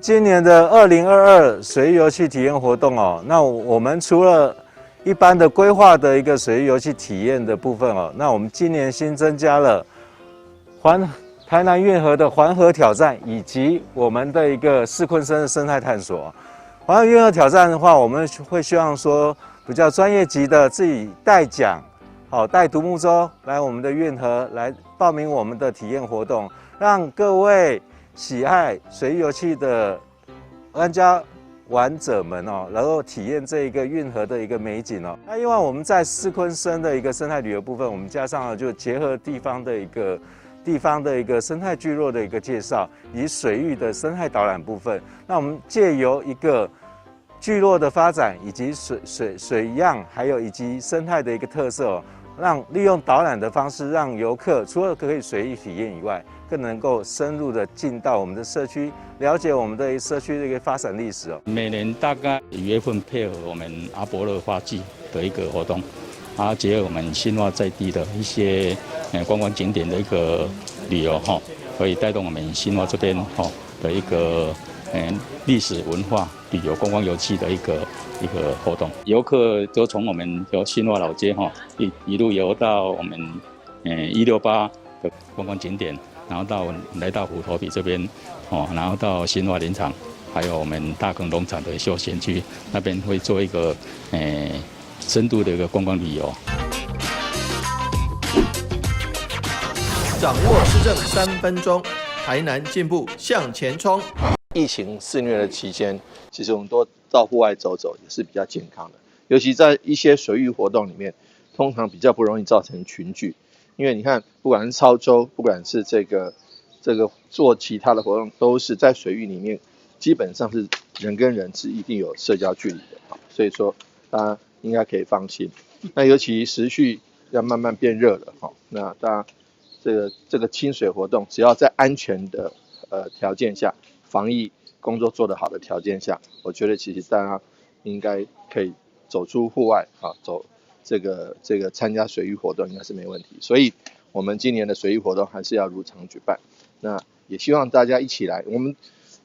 今年的2022水域遊憩體驗活動哦，那我們除了一般的規劃的一個水域遊憩體驗的部分哦，那我們今年新增加了環台南運河的環河挑戰，以及我們的一個四鯤鯓的生態探索。環河運河挑戰的話，我們會希望說比較專業級的自己帶槳，好帶獨木舟來我們的運河來報名我們的體驗活動，讓各位喜愛水域遊憩的玩家玩者們哦，能夠體驗這一個運河的一個美景哦。那另外我們在四鯤鯓的一個生態旅遊部分，我們加上了就結合地方的一個生態聚落的一個介紹，以及水域的生態導覽部分。那我們借由一個聚落的發展，以及水樣，還有以及生態的一個特色哦，讓利用導覽的方式，讓遊客除了可以隨意體驗以外，更能夠深入的進到我們的社區，了解我們的社區的一個發展歷史哦。每年大概5月份配合我們阿伯樂花季的一個活動，啊，結合我們新化在地的一些觀光景點的一個旅遊哈，可以帶動我們新化這邊哈的一個歷史文化旅遊觀光遊憩的一個活動。遊客就從我們由新化老街哈一路遊到我們168的觀光景點，然後到來到虎頭埤這邊哦，然後到新化林場，還有我們大坑農場的休閒區那邊會做一個深度的一個觀光旅遊。掌握市政3分鐘，台南進步向前衝。疫情肆虐的期間，其實我們多到戶外走走也是比較健康的。尤其在一些水域活動裡面，通常比較不容易造成群聚，因為你看，不管是操舟，不管是這個做其他的活動，都是在水域裡面，基本上是人跟人是一定有社交距離的，所以說大家應該可以放心。那尤其時序要慢慢變熱了，哈，那大家這個親水活動，只要在安全的條件下，防疫工作做得好的條件下，我覺得其實大家應該可以走出戶外啊，走這個參加水域活動應該是沒問題。所以，我們今年的水域活動還是要如常舉辦。那也希望大家一起來。我們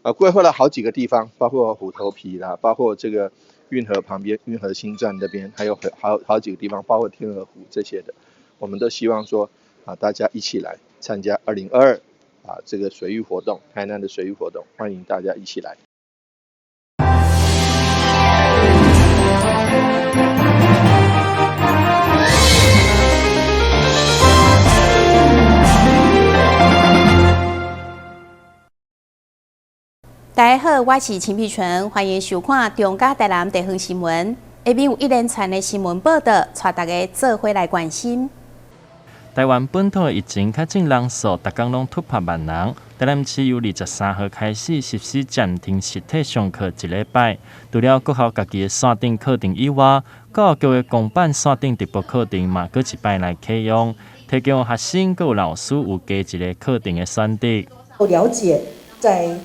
規劃了好幾個地方，包括虎頭埤啦，包括這個運河旁邊運河新站那邊，還有好幾個地方，包括天鵝湖這些的，我們都希望說啊，大家一起來參加2022啊這個水域活動，台南的水域活動，歡迎大家一起來。大家好，我是陳碧純，歡迎收看中嘉台南地方新聞。下面有一連串的新聞報道，帶大家做伙來關心。台灣本土的疫情確診人數，逐工攏突破萬人。台南市由23號開始實施暫停實體上課一禮拜。除了國校家己的線頂課程以外，教育局的公辦線頂直播課程嘛，閣一擺來啟用，提供學生閣有老師有加一個課程的選擇。了解在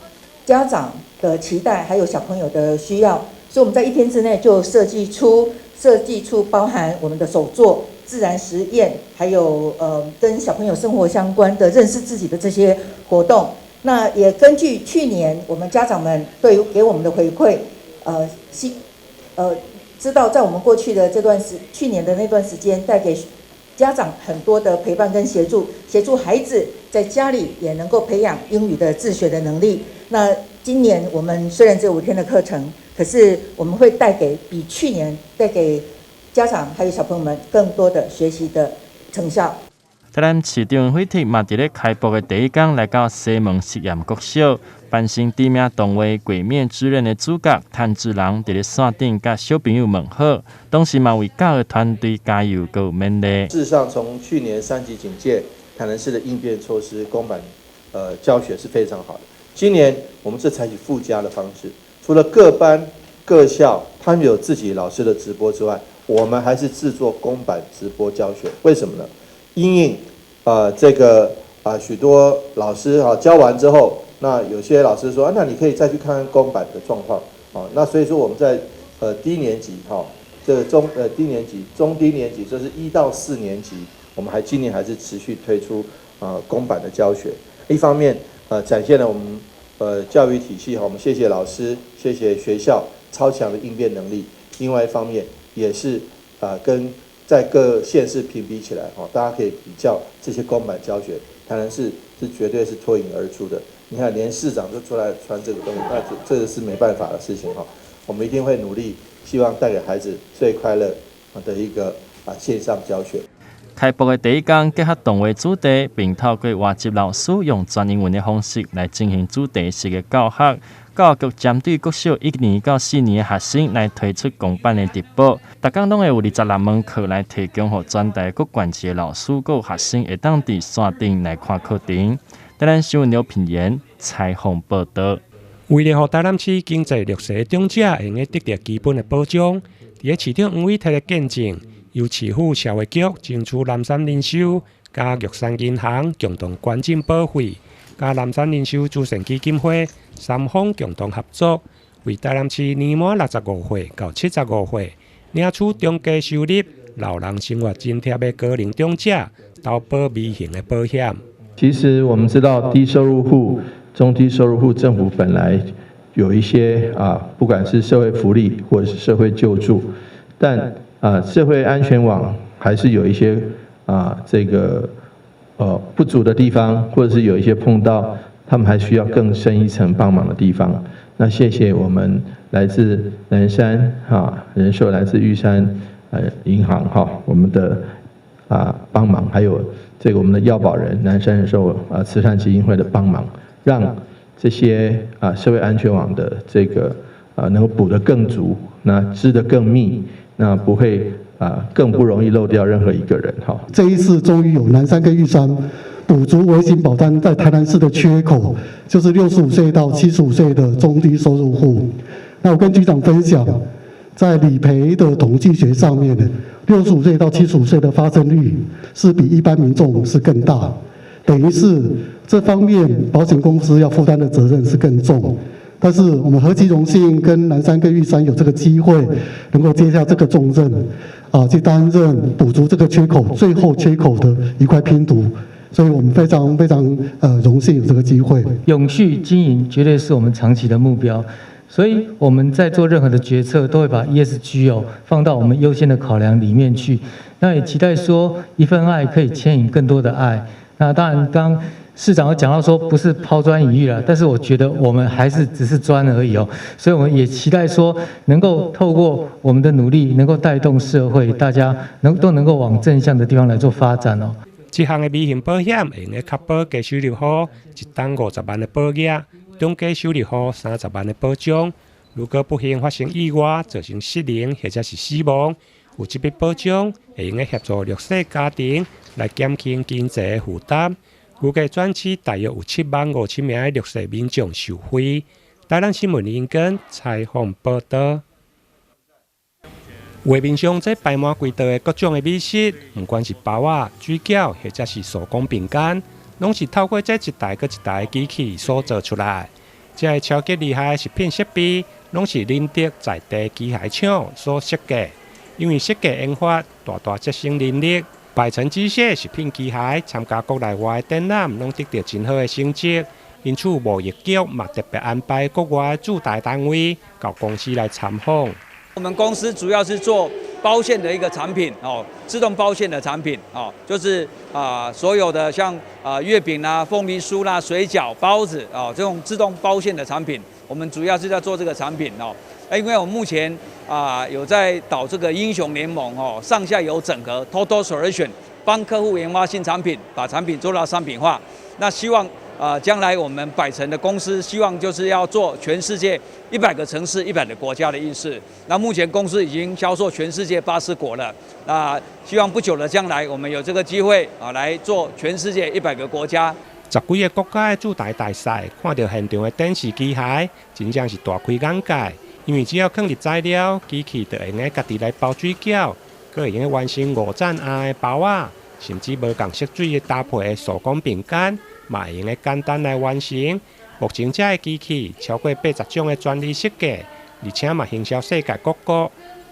家長的期待，還有小朋友的需要，所以我們在一天之內就設計出包含我們的手作、自然實驗，還有跟小朋友生活相關的認識自己的這些活動。那也根據去年我們家長們對給我們的回饋，知道在我們過去的這段時，去年的那段時間，帶給家長很多的陪伴跟協助，協助孩子在家裡也能夠培養英語的自學的能力。那今年我們雖然只有5天的課程，可是我們會帶給比去年帶給家長還有小朋友們更多的學習的成效。台南市長惠特嘛，佇咧開埠的第一工來到西門實驗國小，扮成知名動畫《鬼滅之刃》的主角炭治郎，佇咧線頂佮小朋友問好，同時嘛為教學團隊加油閣有勉勵。事實上，從去年三級警戒，台南市的應變措施公辦教學是非常好的。今年我們是採取附加的方式，除了各班各校他們有自己老師的直播之外，我們還是製作公版直播教學。為什麼呢？因應這個啊許多老師啊教完之後，那有些老師說，啊，那你可以再去看看公版的狀況啊。那所以說我們在低年級哈，這個中低年級、中低年級，就是1到4年級，我們還今年還是持續推出公版的教學。一方面展現了我們教育體系，我們謝謝老師，謝謝學校超強的應變能力。另外一方面，也是啊，跟在各縣市評比起來，大家可以比較這些公版教學，台南市是絕對是脫穎而出的。你看，連市長都出來穿這個東西，那這個是沒辦法的事情哈。我們一定會努力，希望帶給孩子最快樂的一個線上教學。開幕的第一工結合動畫主題，並透過外籍老師用全英文的方式來進行主題式的教學。教育局針對國小一年到四年的學生來推出公版的直播，逐工攏會有26門課來提供予全台各縣市的老師佮學生會當佇線頂來看課程。台南新聞劉品言採訪報導。為了予台南市經濟弱勢長者會用得著基本的保障，佇咧市長黃偉哲的見證，由市府社會局爭取南山人壽、佮玉山銀行共同捐贈保費，佮南山人壽慈善基金會三方共同合作，為台南市年滿65歲到75歲領取中低收入老人生活津貼的高齡長者投保微型的保險。其實我們知道低收入戶、中低收入戶，政府本來有一些不管是社會福利或者是社會救助，但社會安全網還是有一些這個不足的地方，或者是有一些碰到他們還需要更深一層幫忙的地方。那謝謝我們來自南山人壽、來自玉山銀行我們的幫忙，還有這個我們的要保人南山人壽慈善基金會的幫忙，讓這些社會安全網的這個能夠補得更足，那織得更密，那不會更不容易漏掉任何一個人哈。這一次終於有南山跟玉山補足微型保單在台南市的缺口，就是65歲到75歲的中低收入戶。那我跟局長分享，在理賠的統計學上面，65歲到75歲的發生率是比一般民眾是更大，等於是這方面保險公司要負擔的責任是更重。但是我們何其榮幸跟南山跟玉山有這個機會，能夠接下這個重任，去擔任補足這個缺口，最後缺口的一塊拼圖，所以我們非常非常榮幸有這個機會。永續經營絕對是我們長期的目標。所以我們在做任何的決策，都會把 ESG 放到我們優先的考量裡面去。那也期待說，一份愛可以牽引更多的愛。那當然，剛市長有講到說，不是拋磚引玉了，但是我覺得我們還是只是磚而已哦。所以我們也期待說，能夠透過我們的努力，能夠帶動社會，大家都能夠往正向的地方來做發展哦。這項的微型保險會用得確保低收入戶一冬50萬的保額。中低收入戶30萬的保障，如果不幸發生意外造成失能或者是死亡，有這筆保障會用得協助弱勢家庭來減輕經濟的負擔。預計全市大約有7萬5千名的弱勢民眾受惠。台南新聞林根採訪報導。畫面上這擺滿規桌的各種的美食，毋管是包仔、水餃或者是手工餅乾，攏是透過這一台閣一台的機器所做出來。這个超級厲害的食品設備，攏是寧德在地機械廠所設計。因為設計研發，大大節省人力。百成機械食品機械參加國內外的展覽，攏得著真好的成績。因此，貿易局嘛特別安排國外的駐台單位到公司來參訪。我們公司主要是做包餡的一個產品哦，自動包餡的產品哦，就是所有的像月餅啦、鳳梨酥啦、水餃、包子哦，這種自動包餡的產品，我們主要是在做這個產品哦。因為我們目前有在導這個英雄聯盟哦，上下游整合 Total Solution，幫客戶研發新產品，把產品做到商品化。那希望將來我們百成的公司，希望就是要做全世界100個城市、100個國家的意思。那目前公司已經銷售全世界80國了。那希望不久的將來，我們有這個機會來做全世界100個國家。十幾个國家的駐台大使看著現場的展示機械，真正是大開眼界。因為只要放入材料，機器就會用得家己來包水餃，閣會用得完成五層餡的包仔，甚至無仝色水的搭配的手工餅乾，嘛會用得簡單來完成。目前這个機器超過80種的專利設計，而且嘛行銷世界各國。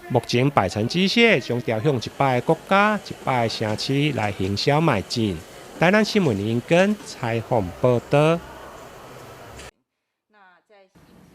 目前百成機械將朝向100個國家、100個城市來行銷邁進。台南新聞林根採訪報導。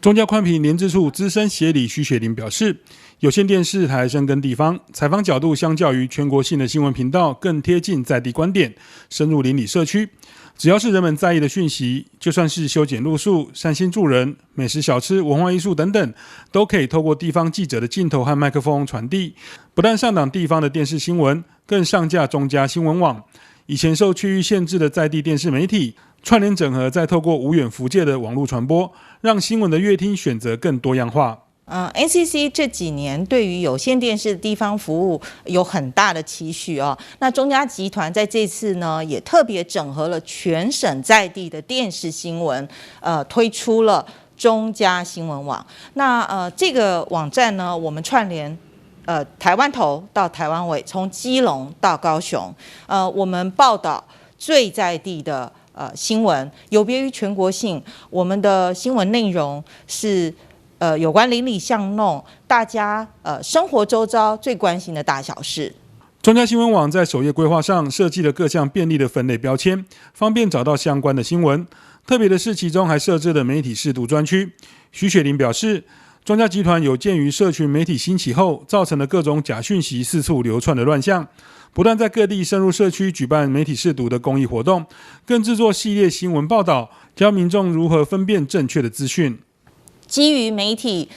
中嘉寬頻聯制處資深協理徐雪玲表示，有線電視台深耕地方，採訪角度相較於全國性的新聞頻道更貼近在地觀點，深入鄰里社區。只要是人們在意的訊息，就算是修剪路樹、善心助人、美食小吃、文化藝術等等，都可以透過地方記者的鏡頭和麥克風傳遞。不但上檔地方的電視新聞，更上架中嘉新聞網。以前受區域限制的在地電視媒體，串聯整合，再透過無遠弗屆的網絡傳播，讓新聞的閱聽選擇更多樣化。NCC 這幾年對於有線電視地方服務有很大的期許哦。那中嘉集團在這次呢，也特別整合了全省在地的電視新聞，推出了中嘉新聞網。那這個網站呢，我們串聯台灣頭到台灣尾，從基隆到高雄，我們報道最在地的新聞，有別於全國性，我們的新聞內容是有關鄰里巷弄，大家生活周遭最關心的大小事。中嘉新聞網在首頁規劃上設計了各項便利的分類標籤，方便找到相關的新聞。特別的是，其中還設置了媒體識讀專區。徐雪玲表示，中嘉集團有鑑於社群媒體興起後造成的各種假訊息四處流竄的亂象，不斷在各地深入社區舉辦媒體識讀的公益活動，更製作系列新聞報道，教民眾如何分辨正確的資訊。基於媒體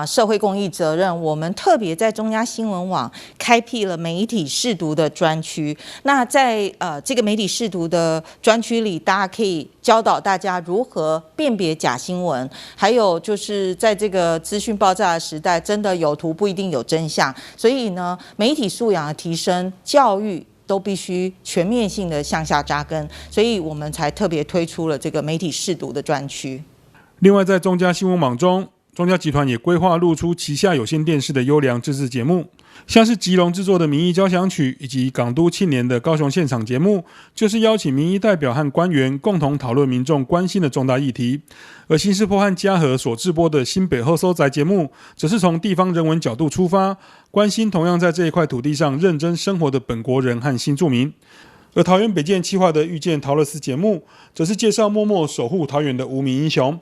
社會公益責任，我們特別在中嘉新聞網開闢了媒體識讀的專區。那在這個媒體識讀的專區裡，大家可以教導大家如何辨別假新聞，還有就是在這個資訊爆炸的時代，真的有圖不一定有真相。所以呢，媒體素養的提升、教育都必須全面性的向下扎根，所以我們才特別推出了這個媒體識讀的專區。另外，在中嘉新聞網中，中嘉集團也規劃露出旗下有線電視的優良自製節目，像是吉隆製作的民意交響曲，以及港都慶年的高雄現場節目，就是邀請民意代表和官員共同討論民眾關心的重大議題。而新市坡和嘉禾所製播的新北好所在節目，則是從地方人文角度出發，關心同樣在這一塊土地上認真生活的本國人和新住民。而桃園北建企劃的遇見桃樂絲節目，則是介紹默默守護桃園的無名英雄。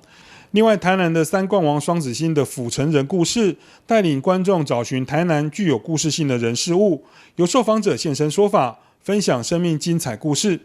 另外，台南的三冠王雙子星的府城人故事，帶領觀眾找尋台南具有故事性的人事物，由受訪者現身說法，分享生命精彩故事。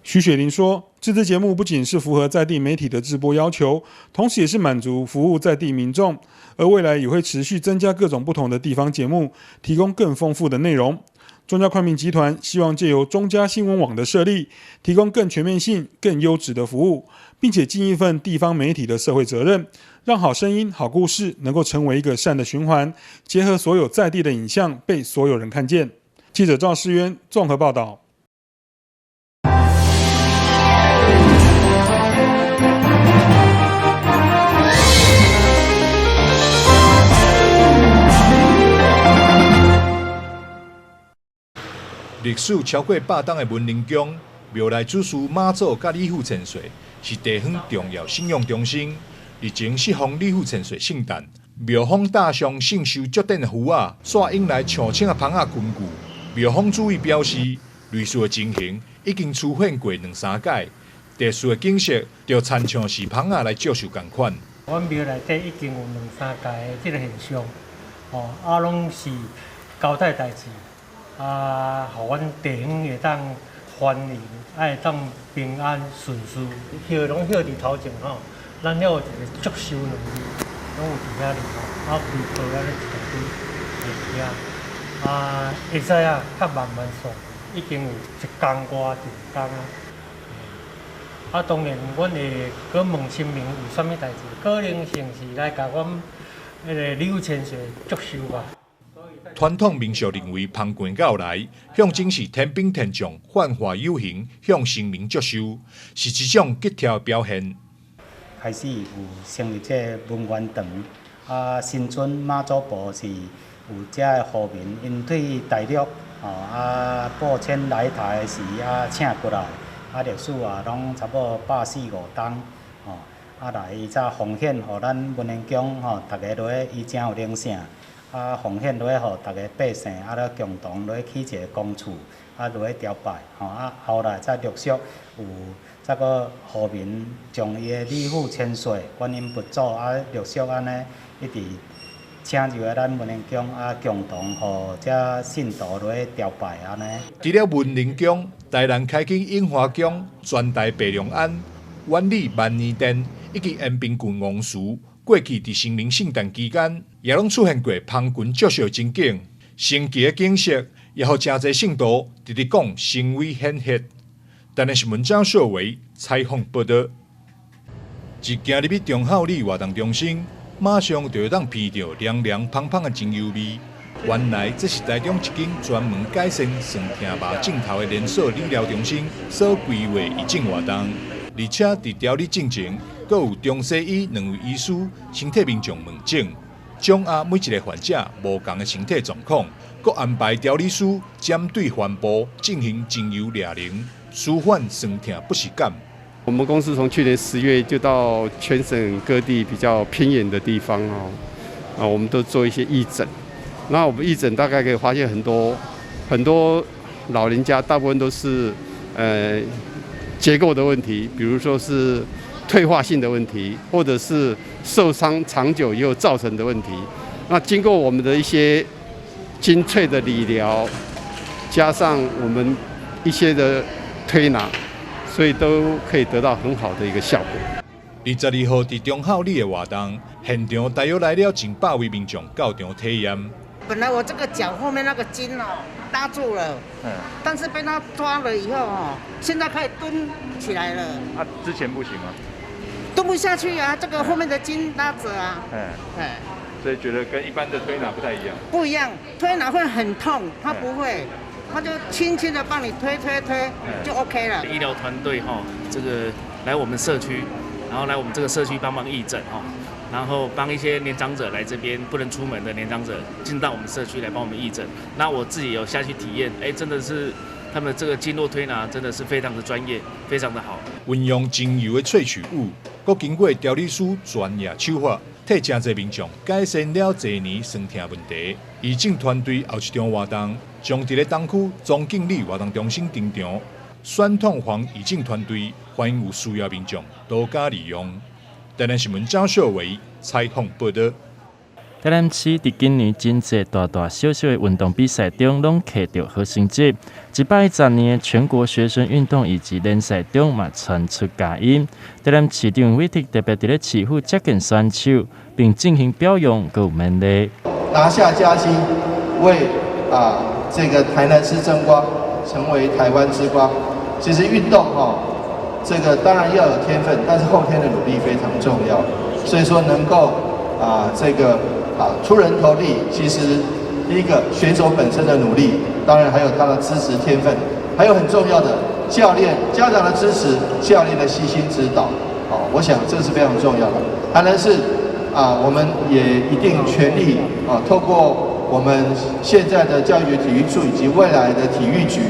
徐雪玲說，這次節目不僅是符合在地媒體的直播要求，同時也是滿足服務在地民眾，而未來也會持續增加各種不同的地方節目，提供更豐富的內容。中嘉寬頻集團希望借由中嘉新聞網的設立，提供更全面性、更優質的服務，並且盡一份地方媒體的社會責任，讓好聲音、好故事能夠成為一個善的循環，結合所有在地的影像，被所有人看見。記者趙世淵綜合報道。歷史超過百冬的文林宮，廟內主事媽祖佮李富千歲是地方重要信仰中心。日前適逢李富千歲聖誕，廟方搭上聖壽祝典的符仔，煞引來上千个蜂仔群聚。廟方主委表示，類似的情形已經出現過兩三擺，特殊的景色就親像是蜂仔來祝壽仝款。阮廟內底已經有兩三屆的這個現象，哦，啊，攏是交代代誌。啊，予阮地方會當歡迎，啊會當平安順遂。葉攏葉佇頭前吼，咱遐有一個祝壽兩字，攏有佇遐哩吼，啊圍抱安尼一大堆物件，啊會使啊，較慢慢算，已經有一工外兩工啊。啊，當然，阮會閣問神明有啥物代誌，可能性是來共阮彼個柳千歲祝壽吧。傳統民俗認為，蜂群到來，象徵是天兵天將幻化有形，向神明祝壽，是一種吉兆表現。開始有成立這個文源堂，啊，新村媽祖婆是有遮个戶民，𪜶對大陸吼啊，播遷來台時啊，請過來，啊，歷史啊，攏差不多145冬，吼，啊來才奉獻予咱文淵宮吼，逐个落去伊誠有靈性。啊，奉獻落去，予逐个百姓啊，咧共同落去起一个公厝，啊，落去朝拜，吼啊，後來才陸續有再閣護民將伊的禮富千歲、觀音佛祖啊，陸續按呢一直請入來咱文林宮啊，共同予遮信徒落去朝拜按呢。除了文林宮、台南開基永華宮、全台白龍庵、苑裡萬年殿以及延平郡王祠，過去佇清明聖誕期間，也攏出現過蜂群作秀情景，神奇的景色，也予誠濟信徒直直講神威顯赫。台南新聞張秀維採訪報導。一行入去中孝里活動中心，馬上就會當鼻著涼涼芳芳的精油味。原來這是台中一間專門改善酸痛麻症頭的連鎖理療中心所規劃義診活動，而且佇調理進前，閣有中西醫兩位醫師先替民眾問診，掌握每一个患者無仝的身體狀況，閣安排調理師針對患部進行精油療靈，舒緩酸痛不適感。我們公司從去年10月就到全省各地比較偏遠的地方哦，啊，我們都做一些義診。那我們義診大概可以發現很多很多老人家，大部分都是結構的問題，比如說是退化性的問題，或者是受傷長久以後造成的問題。那經過我們的一些精粹的理療，加上我們一些的推拿，所以都可以得到很好的一個效果。 22號佇中孝里的活動現場，大約來了近百位民眾到場體驗。本來我這個腳後面那個筋哦拉住了，但是被他抓了以後哦，現在可以蹲起來了。啊，之前不行嗎？蹲不下去啊，這個後面的筋拉着啊。所以覺得跟一般的推拿不太一樣。不一樣，推拿會很痛，他不會。他就輕輕的幫你推推推，就 OK 了。醫療團隊哈，這個來我們社區，然後來我們這個社區幫忙義診哈，然後幫一些年長者來這邊不能出門的年長者進到我們社區來幫我們義診。那我自己有下去體驗，哎，真的是他們這個經絡推拿真的是非常的專業，非常的好。運用精油的萃取物，閣經過調理師專業手法，替誠濟民眾改善了濟年酸痛問題。義診團隊後一場活動，將佇咧東區總經理活動中心登場。酸痛房義診團隊歡迎有需要民眾多加利用。台南新聞張秀維採訪報導。台南市佇今年真濟大大小小的運動比賽中，攏摕著好成績。110年的全國學生運動以及聯賽中嘛傳出佳音。台南市長委託特別佇咧市府接見選手，並進行表揚，閣有勉勵。拿下佳績，為這個台南市爭光，成為台灣之光。其實運動哈，這個當然要有天分，但是後天的努力非常重要。所以說能夠這個出人頭地，其實第一個選手本身的努力，當然還有他的資質天分，還有很重要的教練、家長的支持、教練的悉心指導。好，我想這是非常重要的。台南市我們也一定全力透過我們現在的教育局體育處以及未來的體育局，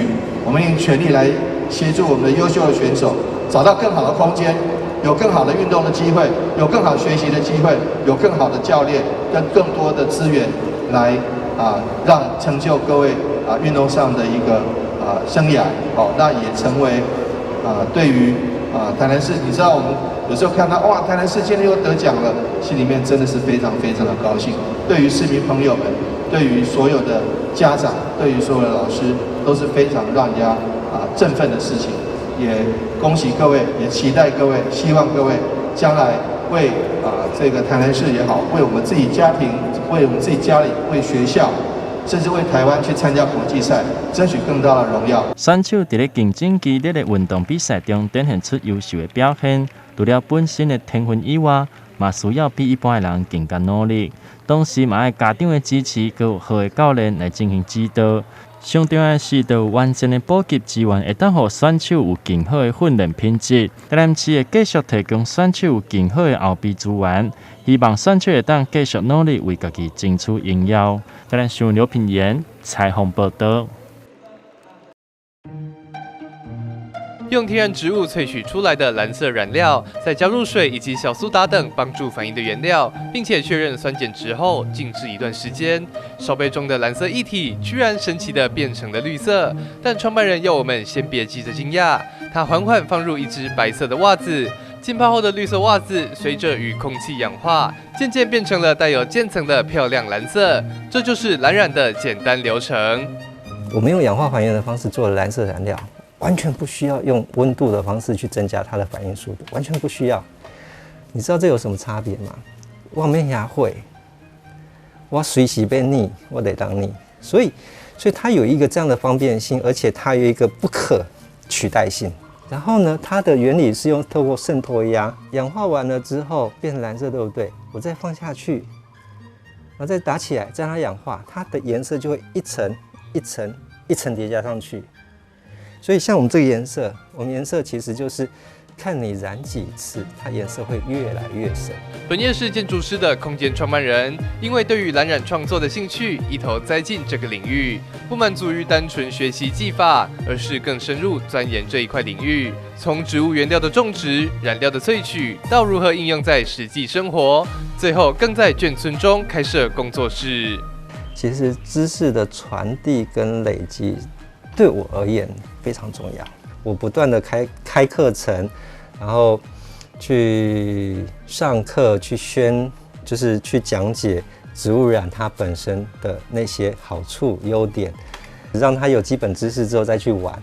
我們應全力來協助我們的優秀的選手，找到更好的空間，有更好的運動的機會，有更好學習的機會，有更好的教練跟更多的資源來讓成就各位運動上的一個生涯。好，那也成為對於台南市，你知道我們有時候看到哇，台南市今天又得獎了，心裡面真的是非常非常的高興。對於市民朋友們，對於所有的家長，對於所有的老師，都是非常讓人家振奮的事情。也恭喜各位，也期待各位，希望各位將來為這個台南市也好，為我們自己家庭，為我們自己家裡，為學校，甚至為台灣去參加國際賽，爭取更大的榮耀。選手佇咧競爭激烈的運動比賽中展現出優秀的表現，除了本身的天分以外，嘛需要比一般的人更加努力。同時嘛愛家長的支持，閣有好的教練來進行指導。上重要的是，著有完善的補給資源，會當予選手有更好的訓練品質。台南市會繼續提供選手有更好的後備資源，希望選手會當繼續努力為家己爭取榮耀。台南新聞劉品言採訪報導。用天然植物萃取出來的藍色染料，再加入水以及小蘇打等幫助反應的原料，並且確認酸鹼值後，靜置一段時間，燒杯中的藍色液體居然神奇的變成了綠色。但創辦人要我們先別急着驚訝，他緩緩放入一隻白色的襪子，浸泡後的綠色襪子隨着與空氣氧化，漸漸變成了帶有漸層的漂亮藍色。這就是藍染的簡單流程。我們用氧化還原的方式做了藍色染料，完全不需要用溫度的方式去增加它的反應速度，完全不需要。你知道這有什麼差別嗎？我免遐火，我隨時欲染，我會當染，所以它有一個這樣的方便性，而且它有一個不可取代性。然後呢，它的原理是用透過滲透壓氧化完了之後變成藍色，對不對？我再放下去，然後再打起來，再讓它氧化，它的顏色就會一層一層一層疊加上去。所以像我們這個顏色，我們顏色其實就是看你染幾次，它顏色會越來越深。本業是建築師的空間創辦人，因為對於藍染創作的興趣，一頭栽進這個領域，不滿足於單純學習技法，而是更深入鑽研這一塊領域。從植物原料的種植、染料的萃取，到如何應用在實際生活，最後更在眷村中開設工作室。其實知識的傳遞跟累積，對我而言非常重要。我不斷的開課程，然後去上課，去宣，就是去講解植物染它本身的那些好處、優點，讓他有基本知識之後再去玩，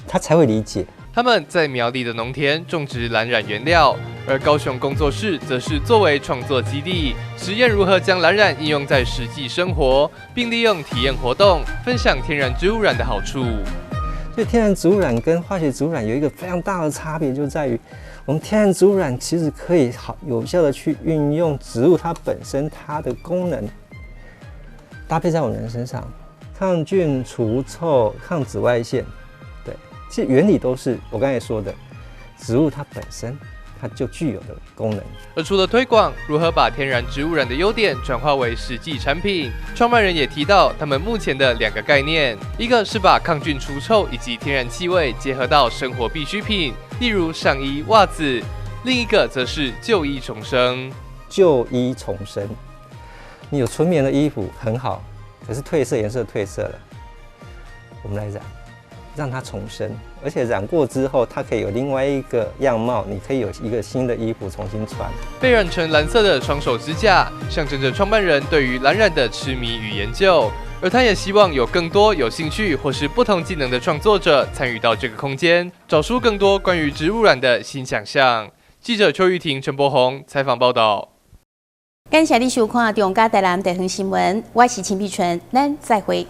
他才會理解。他們在苗栗的農田種植藍染原料，而高雄工作室則是作為創作基地，實驗如何將藍染應用在實際生活，並利用體驗活動分享天然植物染的好處。所以天然植物染跟化學植物染有一個非常大的差別，就在於我們天然植物染其實可以好有效的去運用植物它本身它的功能，搭配在我們人身上，抗菌、除臭、抗紫外線，對，其實原理都是我剛才說的，植物它本身它就具有的功能。而除了推廣如何把天然植物染的優點轉化為實際產品，創辦人也提到他們目前的兩個概念，一個是把抗菌除臭以及天然氣味結合到生活必需品，例如上衣、襪子；另一個則是舊衣重生。舊衣重生，你有純棉的衣服很好，可是褪色顏色褪色了，我們來染，讓它重生，而且染過之後，它可以有另外一個樣貌，你可以有一個新的衣服重新穿。被染成藍色的雙手指甲，象徵着創辦人對於藍染的痴迷與研究。而他也希望有更多有興趣或是不同技能的創作者參與到這個空間，找出更多關於植物染的新想象。記者邱玉婷、陳柏宏採訪報道。感謝你收看《中嘉台南地方新聞》，我是陳碧純，咱再會。